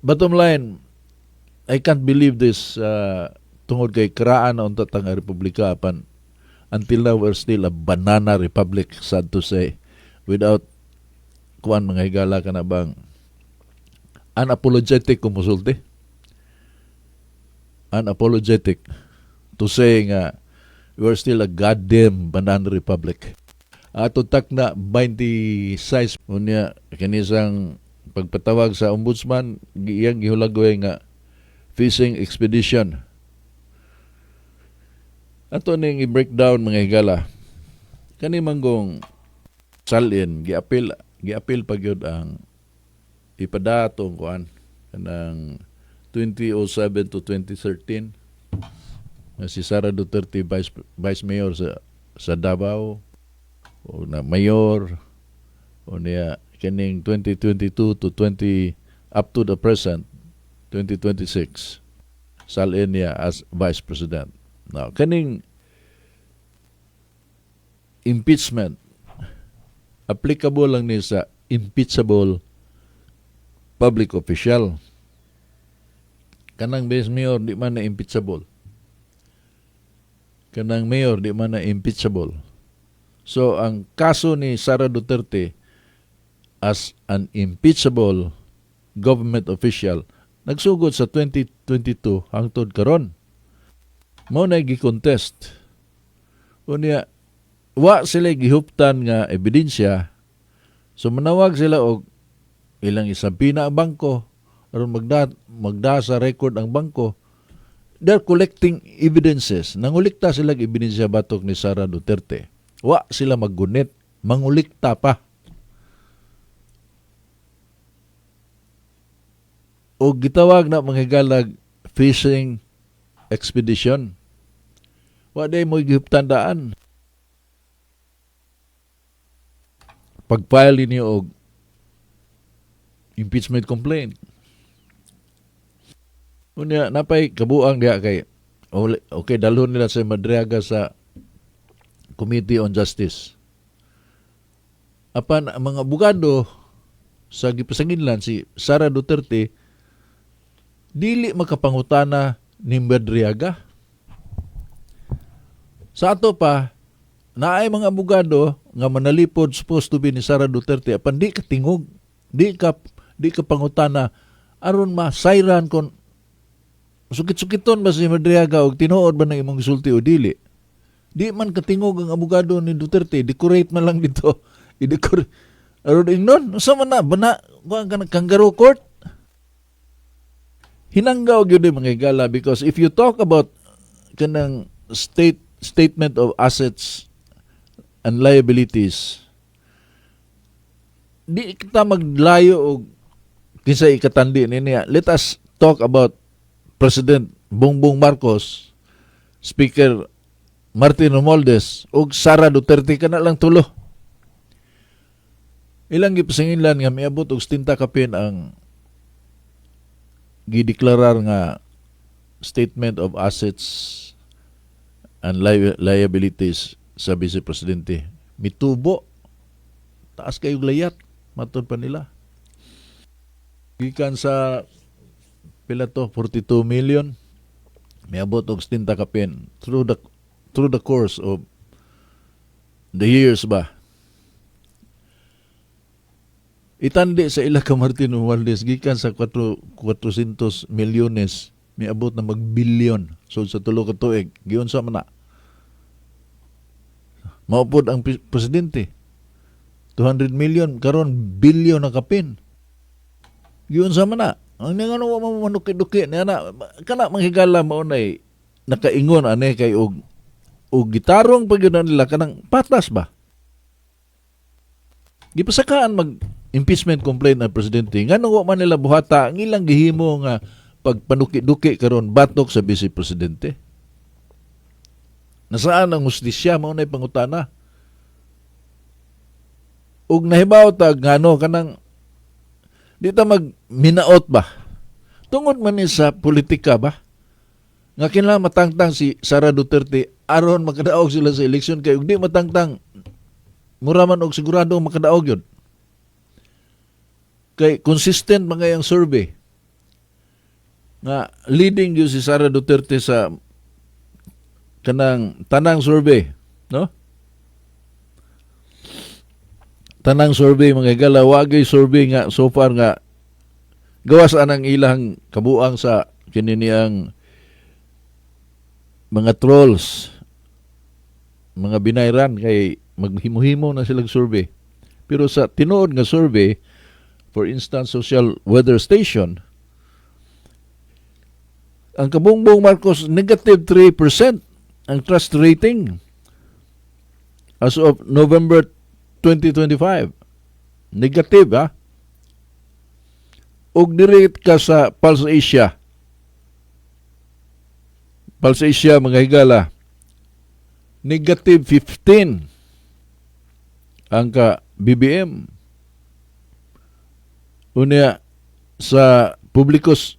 Bottom line, I can't believe this tungod kay karaan na unta tang republika, apan until now we're still a banana republic, sad to say, without kuan, mga higala, ka na bang unapologetic kung musulti, unapologetic to say nga we're still a goddamn banana republic. Ato takna 26. Unya kinisang pagpatawag sa ombudsman, iyang gihulagoy nga fishing expedition. Ato ning i-breakdown, mga higala, kani manggong salin, giapil pa gyud ang ipadatong kuan kanang 2007 to 2013 nga si Sara Duterte vice mayor sa Davao o na mayor, o niya kining 2022 to 20 up to the present 2026, salin niya as vice president. Now, kaning impeachment, applicable lang ni sa impeachable public official. Kanang vice mayor di man na impeachable, kanang mayor di man na impeachable. So ang kaso ni Sara Duterte as an impeachable government official nagsugod sa 2022 hangtod karon, mao na gi-contest. Unya wa sila gihuptan nga ebidensya, so manawag sila og ilang i-subpoena ang bangko aron magda sa record ang bangko. They're collecting evidences. Nangulikta sila og ebidensya batok ni Sara Duterte. Wa sila maggunit, mangulikta pa. O gitawag na, mga higalag, fishing expedition. Wa day mo gihuptan daan. Pag-file ninyo og impeachment complaint. Unya napay kabuang diha kay okay, dalhon nila sa Madriaga sa Committee on Justice. Apan ang mga abogado sa gipasanginlan si Sara Duterte dili makapangutana ni Madriaga. Sa ato pa, naay mga abogado nga manalipod, supposed to be ni Sara Duterte, apan di ka tingog, di ka pangutana aron masayran kon sukit-sukiton ba si Madriaga og tinuod ba ng imong gisulti o dili. Di man katingog ang abogado ni Duterte, decorate man lang dito. I-decorate. Aron ingnon, unsa man na bana kuan ka ng kangaroo court? Hinanggaw gyud mga higala, because if you talk about kanang statement of assets and liabilities, di kita maglayo og kinsa ikatandi niya. Let us talk about President Bongbong Marcos, Speaker Martin Romualdez ug Sara Duterte, kana lang tulo. Ilang gipasanginlan nga miabot og 70 kapin ang gideklarar nga statement of assets and liabilities sa Vice Presidente. Mitubo. Taas kayo layat. Matod pa nila. Gikan sa pila to, 42 million, miabot og 70 kapin through the course of the years ba. Itandi sa ila ka Martin Romualdez, gikan sa 4, 400 milyones miabot na magbilyon. So sa 3 ka tuig, giunsa man na? Maupod ang presidente, 200 million, karon bilyon na kapin. Giunsa man na? Ang nga ano mo manuki-duki niya na kana, manghigala, mao nay nakaingon ani kay og gitarong pa gyud na nila kanang patas ba. Gipasakaan mag impeachment complaint ang presidente, ngano wa man nila buhata ang ilang gihimo nga pagpanuki-duki karon batok sa vice presidente? Nasaan ang hustisya? Mao nay pangutana. Ug nahibaw ta ngano kanang di ta magminaot ba, tungod man ni sa politika ba nga kinahanglan matangtang si Sara Duterte aron makadaog sila sa eleksyon, kay ug di matangtang, mura man og sigurado makadaog yun, kay consistent man kay ang survey. Nga leading gyud si Sara Duterte sa kanang tanang survey, no? Tanang survey, mga higala, wa gyud survey nga so far nga gawas anang ilang kabuang sa kini niyang mga trolls, mga binayran, kay maghimo-himo na silang survey. Pero sa tinuod nga survey, for instance, Social Weather Station, ang kabongbong Marcos, negative 3% ang trust rating as of November 2025. Negative, ha? Ug diri ka sa Pulse Asia. Pulse Asia, mga higala, negative 15 ang ka BBM. Unya sa Publicos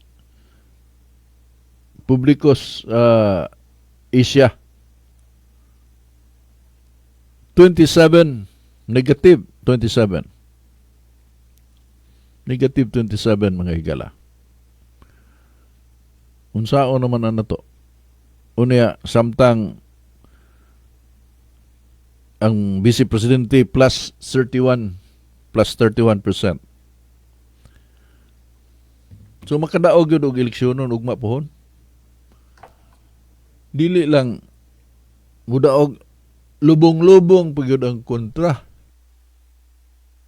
Asia, 27, negative 27, negative 27, mga higala. Unsaon naman ang nato? Unya samtang ang Vice Presidente plus 31, plus 31%. So makadaog yun og eleksyonon ugma pohon. Dili lang mudaog, lubong-lubong pa gyud ang kontra.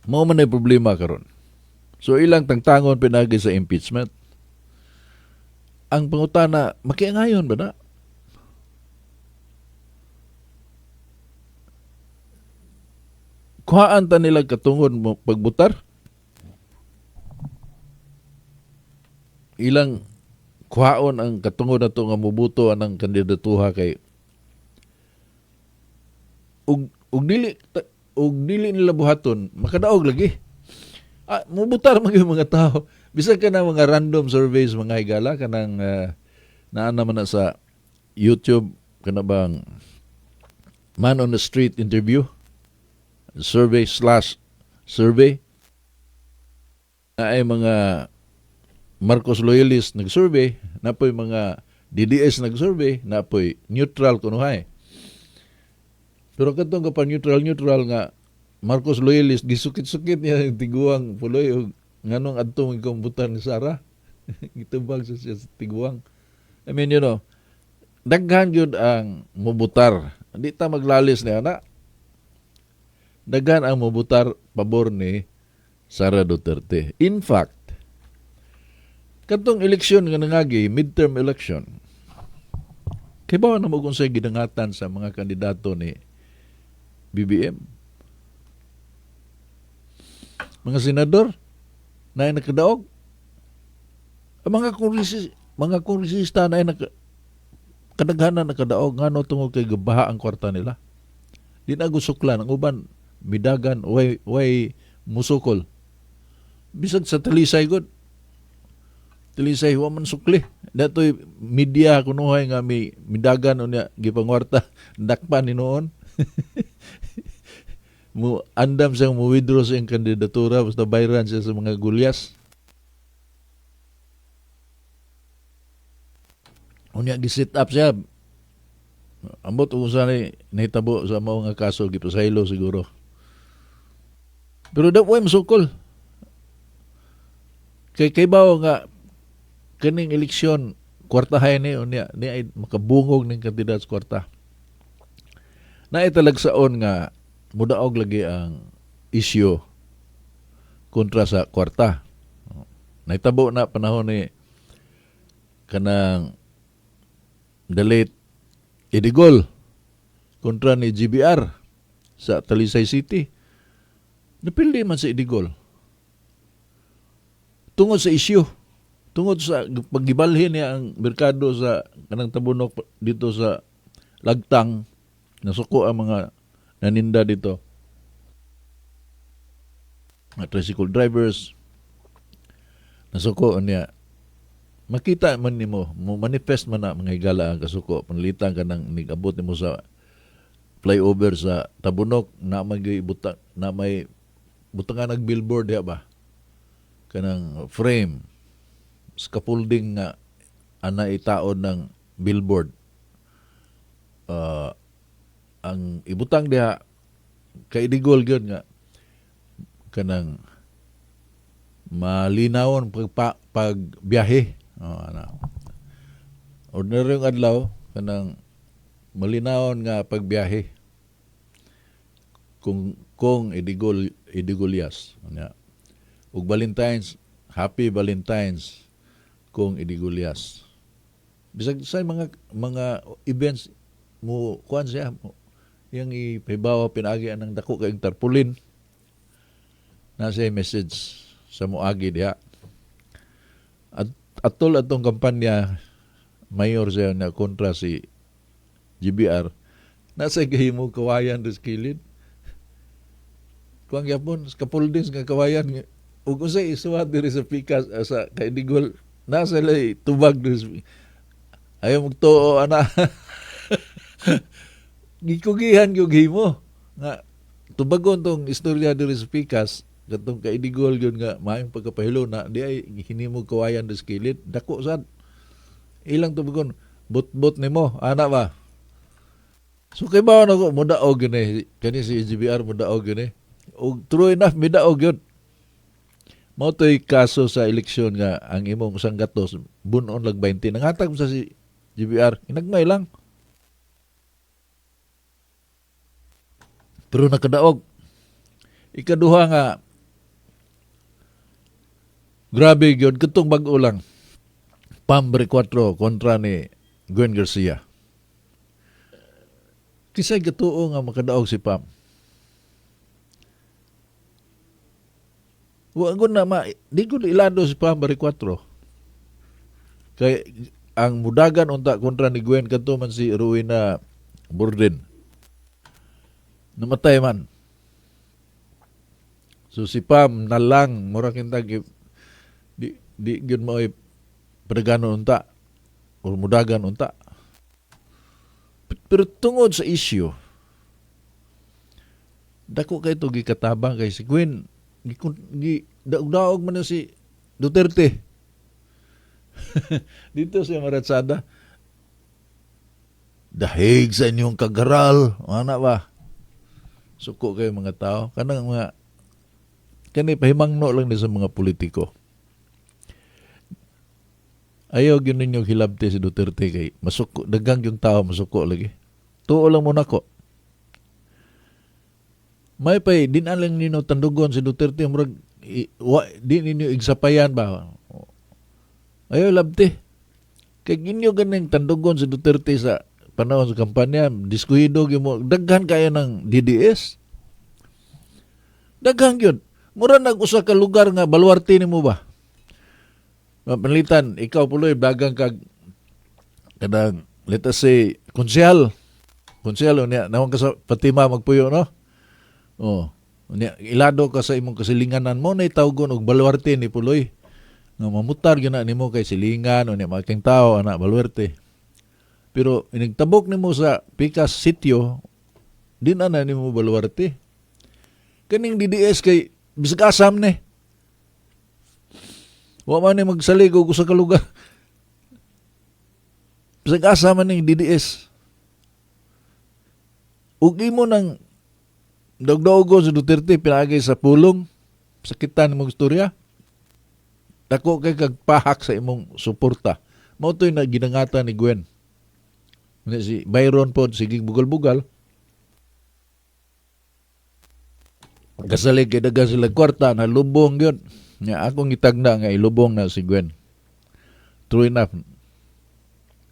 Mao man ay problema karon. So ilang tangtangon pinagi sa impeachment. Ang pangutana, makiangayon ba na? Kuhaan ta nila katungod mo pagbutar? Ilang kuhaon ang katungod nato nga mubuto anang kandidatuha kay ug dili nila buhaton, makadaog lagi. Ah, mubutar man gyud mga tao. Bisan ka na mga random surveys, mga higala, kanang naa naman na sa YouTube, kana bang man on the street interview survey slash survey na ay mga Marcos loyalist nag-survey, napoy mga DDS nag-survey, napoy neutral kunuhay. Pero katong ka pa neutral neutral nga Marcos loyalist, gisukit-sukit niya yung tiguang puloy og nganong adto mo ikumbutan ni Sara. Gitubag sa siya sa tiguang. I mean, daghan gyud ang mubutar. Hindi ta maglalis niya na. Daghan ang mubutar pabor ni Sara Duterte. In fact, katong eleksyon nga nangagi, midterm election, kay ba na mo kung sa'y gidangatan sa mga kandidato ni BBM? Mga senador na ay nakadaog. Ang mga kongresista na ay kadaghanan nakadaog. Ngano? Tungod kay gabaha ang kwarta nila. Di na gusuklan ang uban, midagan, way musukol. Bisag sa Talisay gud. Talisay wa man sukli. Datoy media kunuhay nga mi midagan, unya gipangwarta, dakpan ni noon. Mo andam siyang mo withdraw sa iyang kandidatura basta bayran siya sa mga gulyas. Unya gi-set up siya. Ambot kung sa ni nahitabo sa mao nga kaso, gipasaylo siguro. Pero da way masukol. Kay bawo nga kaning eleksyon kwartahay ni, unya ni ay makabungog ning kandidat sa kwarta. Naay talagsaon nga mudaog lagi ang isyu kontra sa kwarta. Nahitabo na panahon ni kanang the late Idigol kontra ni GBR sa Talisay City. Napildi man si Idigol. Tungod sa isyu, tungod sa paggibalhin niya ang merkado sa kanang Tabunok dito sa Lagtang, nasuko ang mga naninda dito. Mga tricycle drivers, nasuko niya. Makita man nimo, mo manifest man na, mga higala, ang kasuko. Panalitan ka nang nigabot nimo sa flyover sa Tabunok, na may buta, na may butangan nag billboard diha ba? Kanang frame, scaffolding nga Ana itaon ng billboard. Ang ibutang diha kay Digol gyud nga kanang malinawon pag biyahe. Oh, ana. Ordinaryong adlaw, kanang malinawon nga pagbiyahe kung Idigol Idigulyas nya. Ug Valentine's, Happy Valentine's kung Idigulyas. Bisag sa mga events mo kuan siya mo, yang ipahibawa pinaagi ang dako kay tarpaulin na siya message sa moagi diha. At atol atong kampanya mayor siya na kontra si GBR, nasa gahimo kawayan sa kilid. Kuang gyapon scaffoldings nga kawayan ug unsay isuwat diri sa pikas, sa kaidigol, nasa lay tubag diri. Ayaw magtuo ana. Gikugihan gyud himo nga tubagon tong istorya diri sa pikas katong kaidigol gyud nga maayong pagkapahilo na di ay hinimog kawayan diri sa kilid, dako sad ilang tubagon, bot-bot nimo ana ba. So kay ba nako mudaog gyud ni kani si GBR, mudaog gyud ni, ug true enough midaog gyud. Mao to'y kaso sa eleksyon nga ang imong sanggatos bunon lag 20. Nangatag mo sa si GBR, inagmay lang. Pero nakadaog. Ikaduha nga grabe gyud katong bag-o lang. Pam Baricuatro kontra ni Gwen Garcia. Kisay gatuo nga makadaog si Pam? Wa ko na ma, di ko ilado si Pam Baricuatro. Kay ang mudagan unta kontra ni Gwen kadto man si Rowena Borden. Namatay man. So si Pam na lang mura kinta di gyud maoy padagano unta or mudagan unta. Pero tungod sa issue, dako kay to gikatabang kay si Gwen gi daog-daog man na si Duterte. Dito sa Maratsada. Dahig sa inyong kagaral. Ana ba? Suko kayo mga tao. Kanang mga kani pahimangno lang ni sa mga politiko. Ayaw gyud ninyo hilabte si Duterte kay masuko dagang yung tao, masuko lagi. Tuo lang mo nako. May pay din lang ninyo tandugon si Duterte, murag wa, di ninyo igsapayan ba. Ayaw labte. Kay inyo ganing tandugon si Duterte sa panahon sa kampanya, diskuhido gyud mo, daghan kaya ng DDS. Daghan gyud. Mura nag usa ka lugar nga baluarte nimo ba? Mapalitan, ikaw puloy dagang kag kanang, let us say, konsehal. Konsehal unya nawong ka sa Fatima magpuyo, no? Oh, unya ilado ka sa imong kasilinganan mo na tawgon og baluarte ni puloy. Nga mamutar gyud na nimo kay silingan unya making tao ana baluarte. Pero inigtabok nimo sa pikas sitio, di na na nimo baluarte. Kaning DDS kay bisag asam ni. Wa man ni magsalig og usa ka lugar. Bisag asa man ning DDS. Ug imo nang dagdaogon sa Duterte pinaagi sa pulong, sakitan imong istorya. Dako kay kag pahak sa imong suporta. Mao to'y na ginangatan ni Gwen. Nga si Byron pod sige bugal-bugal. Kasalig kay daga sila kwarta na lubong gyud. Nga akong gitagna nga ilubong na si Gwen. True enough.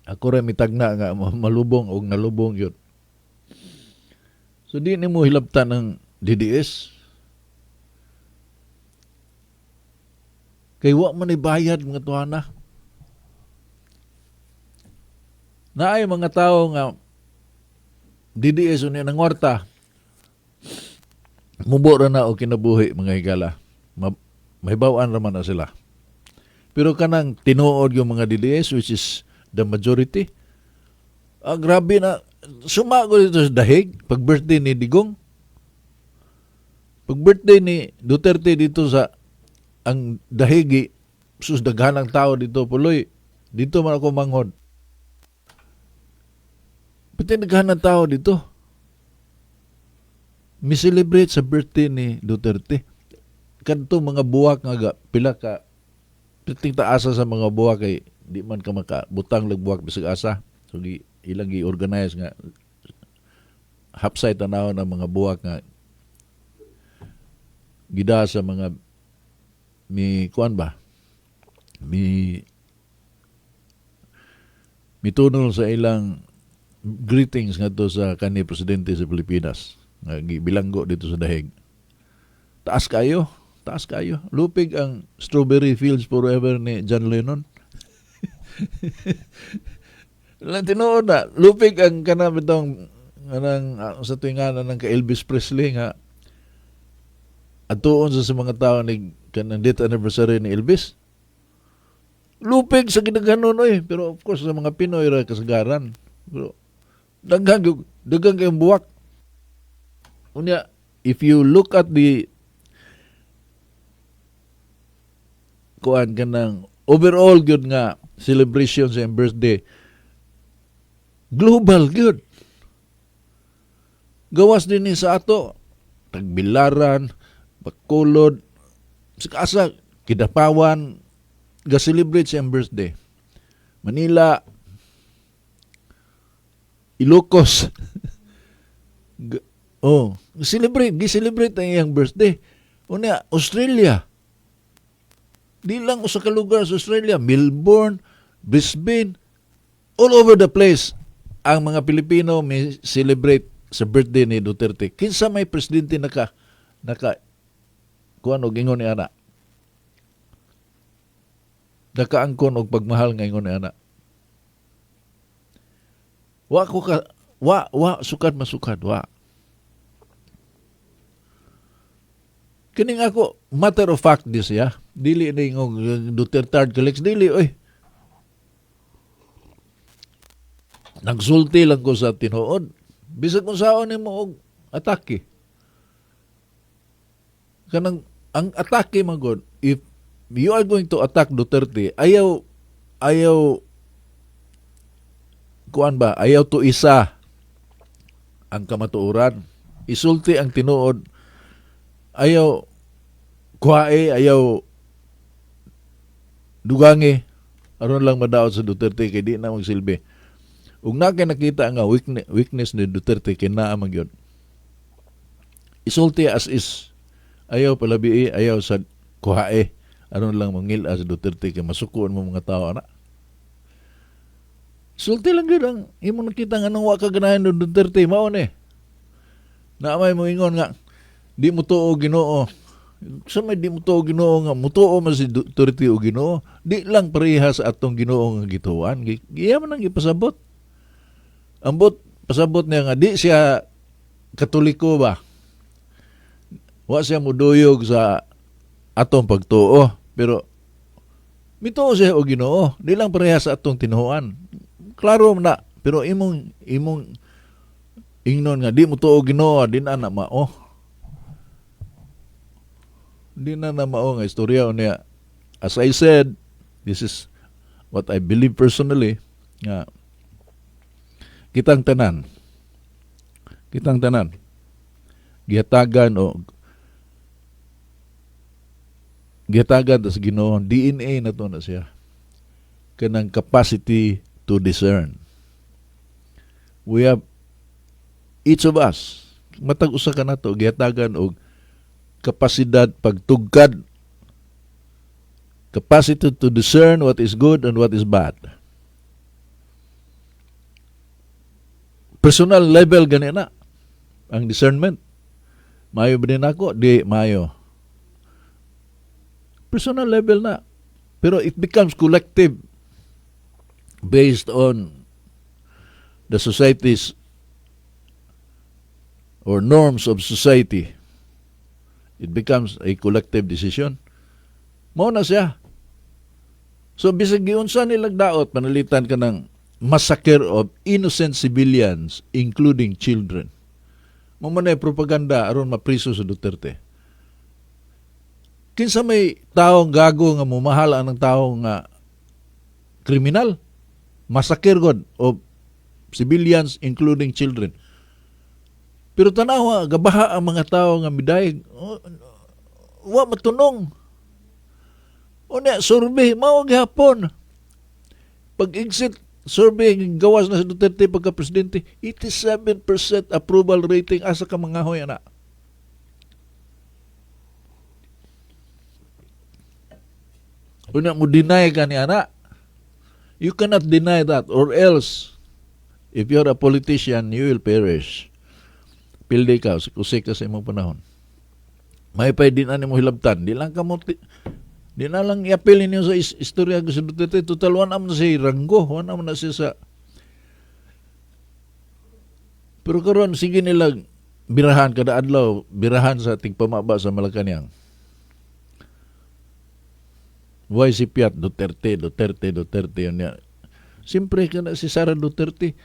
Ako ra mitagna nga malubong og nalubong gyud. So di nimo hilabtan ang DDS. Kay wa man ibayad mga tuana. Naay mga tao nga DDS unya nangwarta. Mubo ra na og kinabuhi mga higala. Mahibaw-an ra man na sila. Pero kanang tinuod yung mga DDS, which is the majority, grabe na. Sumago dito sa dahig pag birthday ni Digong. Pag birthday ni Duterte dito sa ang dahigi, sus daghan ang tao dito puloy. Dito man ako manghod. Pati naghahan ng tao dito. Mi-celebrate sa birthday ni Duterte. Kadto mga buwak nga pila ka piting taasa sa mga buwak kay di man ka maka butang lag buwak bisag asa. So gi, ilang gi-organize nga hapsay tanawon ang mga buwak nga gida sa mga mi kuan ba, mi mitunol sa ilang greetings ngadto sa kani presidente sa Pilipinas nga gibilanggo dito sa Dahig. Taas kayo, taas kayo. Lupig ang Strawberry Fields Forever ni John Lennon. Lang tinuod na, lupig ang kana bitong anang sa tuwingan ng ka Elvis Presley nga atuon sa mga tao ni kanang death anniversary ni Elvis. Lupig sa ginaganon oy, pero of course sa mga Pinoy ra kasagaran. Pero daghan daghan kayong buwak. Unya, if you look at the kuan kanang overall gyud nga celebration sa iyang birthday, global gyud. Gawas din ni sa ato, Tagbilaran, Bacolod, sa asa, Kidapawan, ga-celebrate sa iyang birthday. Manila, Ilocos. Oh, celebrate, gi-celebrate ang iyang birthday. Unya, Australia. Di lang usa ka lugar sa Australia, Melbourne, Brisbane, all over the place ang mga Pilipino may celebrate sa birthday ni Duterte. Kinsa may presidente naka kuan og ingon ni ana? Nakaangkon og pagmahal nga ingon ni ana. Wa ko ka wa wa sukad masukad wa. Kining ako matter of fact this ya. Dili ni ingong Duterte collects dili oy. Nagsulti lang ko sa tinuod. Bisag kung saon nimo og atake. Kanang ang atake man gud, if you are going to attack Duterte, ayaw ayaw kuan ba, ayaw to isa ang kamatuoran. Isulti ang tinuod. Ayaw kuhae, ayaw dugangi aron lang madaot sa Duterte kay di na magsilbi. Ug na kay nakita nga weakness ni Duterte kay naa man gyud. Isulti as is. Ayaw palabii, ayaw sa kuhae aron lang mangil sa Duterte kay masukoon mo mga tao ana. Sulti lang gyud ang imong nakita nga nung wa ka ganahan ni Duterte mao ni. Naa may moingon nga di mo tuo Ginoo. Sa may di mo tuo Ginoo nga mutuo man si Duterte og Ginoo, di lang pareha sa atong Ginoo nga gituan. Giya man ang gipasabot. Ambot pasabot niya nga di siya Katoliko ba. Wa siya muduyog sa atong pagtuo, pero mituo siya og Ginoo, di lang pareha sa atong tinuoan. Klaro man na, pero imong imong ingnon nga di mo tuo Ginoo, di na na mao. Di na na mao nga istorya niya. As I said, this is what I believe personally nga kitang tanan gihatagan o gihatagan tas Ginoo, DNA na to na siya, kanang capacity to discern. We have, each of us, matag usa ka nato gihatagan og kapasidad pagtugkad, capacity to discern what is good and what is bad. Personal level gani na ang discernment. Maayo ba din ako? Di maayo. Personal level na. Pero it becomes collective based on the society's or norms of society. It becomes a collective decision. Mao na siya. So bisag giunsa nilang daot, panalitan ka ng massacre of innocent civilians including children. Mao man ay propaganda aron mapriso sa Duterte. Kinsa may taong gago nga mumahal ang tao nga Kriminal. Massacre god of civilians including children. Pero tanawa, gabaha ang mga tao nga midayeg. Oh, wa matunong. Unya, survey, mao gihapon. Pag exit survey, gawas na si Duterte pagka presidente, 87% approval rating. Asa ka mangahoy ana? Unya mo deny ka ni ana. You cannot deny that or else if you're a politician, you will perish. Pildi ka, usik ka sa imong panahon. May pay din ani mo hilabtan. Di lang ka mo di na lang i-appeal ninyo sa istorya ko sa Duterte. Total, wala man na siya ranggo. Wala man na siya sa. Pero karon sige nila birahan kada adlaw, birahan sa tigpamaba sa Malacanang. Why si Piat Duterte, Duterte, Duterte yun niya. Siyempre kana si Sara Duterte,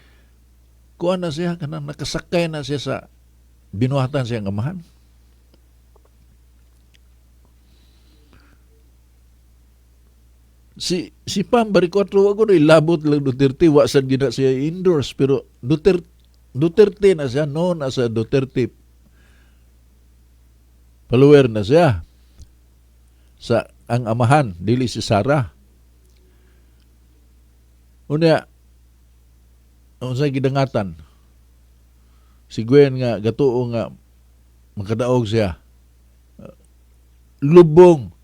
kuha na siya, kanang nakasakay na siya sa binuhatan siyang amahan. Si Pam Baricuatro wa ko ilabot lang Duterte, wa sad gina siya endorse, pero Duterte na siya, known as a Duterte follower na siya sa ang amahan, dili si Sara. Unya, unsay gidangatan si Gwen nga gatuo nga makadaog siya, lubong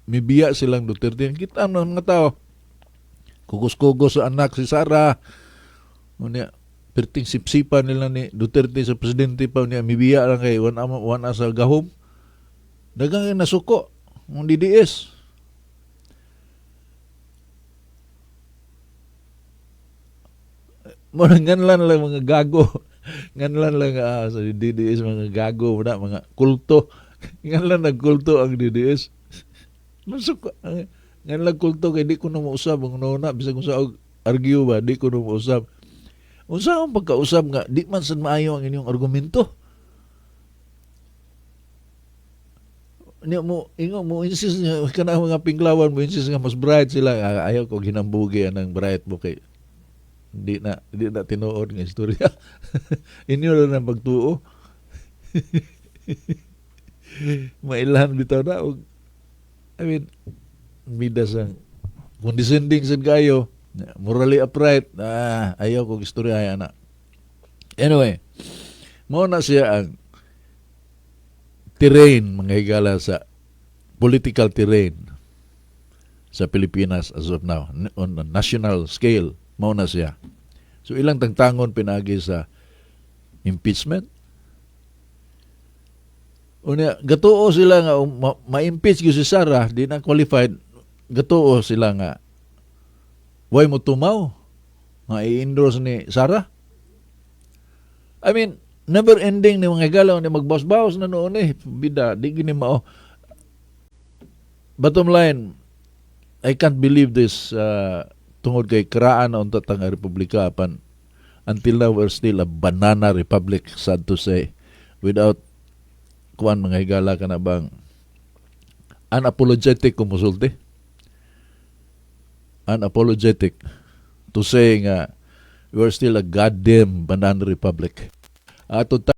mibiya silang Duterte. Kita ng mga tao kugos-kugos sa anak si Sara. Unya perting sipsipan nila ni Duterte sa presidente pa. Unya mibiya lang kay wan sa gahom. Daghang nasuko ang DDS. Mo nganlan lang mga gago, nganlan lang sa DDS, mga gago na mga kulto. Nganlan nagkulto ang DDS. Masuko nganlan kulto kay di ko na mausab ang una bisag unsa og argue ba, di ko na mausab. Unsa ang pagkausab nga di man sad maayo ang inyong argumento? Niya mo ingo mo insist nga kana mga pinklawan mo insist nga mas bright sila. Ah, ayaw ko ginambugi anang bright mo kay di na tinuod nga istorya. Inyo na ng pagtuo. Mailhan bitaw na og, I mean, midas ang condescending sad kayo, morally upright. Ah, ayaw ko istorya ay ana. Anyway, mao na siya ang terrain, mga higala, sa political terrain sa Pilipinas as of now on a national scale. Mao na siya. So ilang tangtangon pinagi sa impeachment. Unya gatuo sila nga ma-impeach gyud si Sara, di na qualified. Gatuo sila nga way mo tumaw nga i-endorse ni Sara. I mean, never ending ni mga galaw ni magbawas-bawas na noon eh. Bida, di gini mao. Bottom line, I can't believe this tungod kay karaan na unta tang republika apan until now we're still a banana republic, sad to say, without kuan, mga higala, ka na bang unapologetic kung musulti, unapologetic to say nga we're still a goddamn banana republic ato.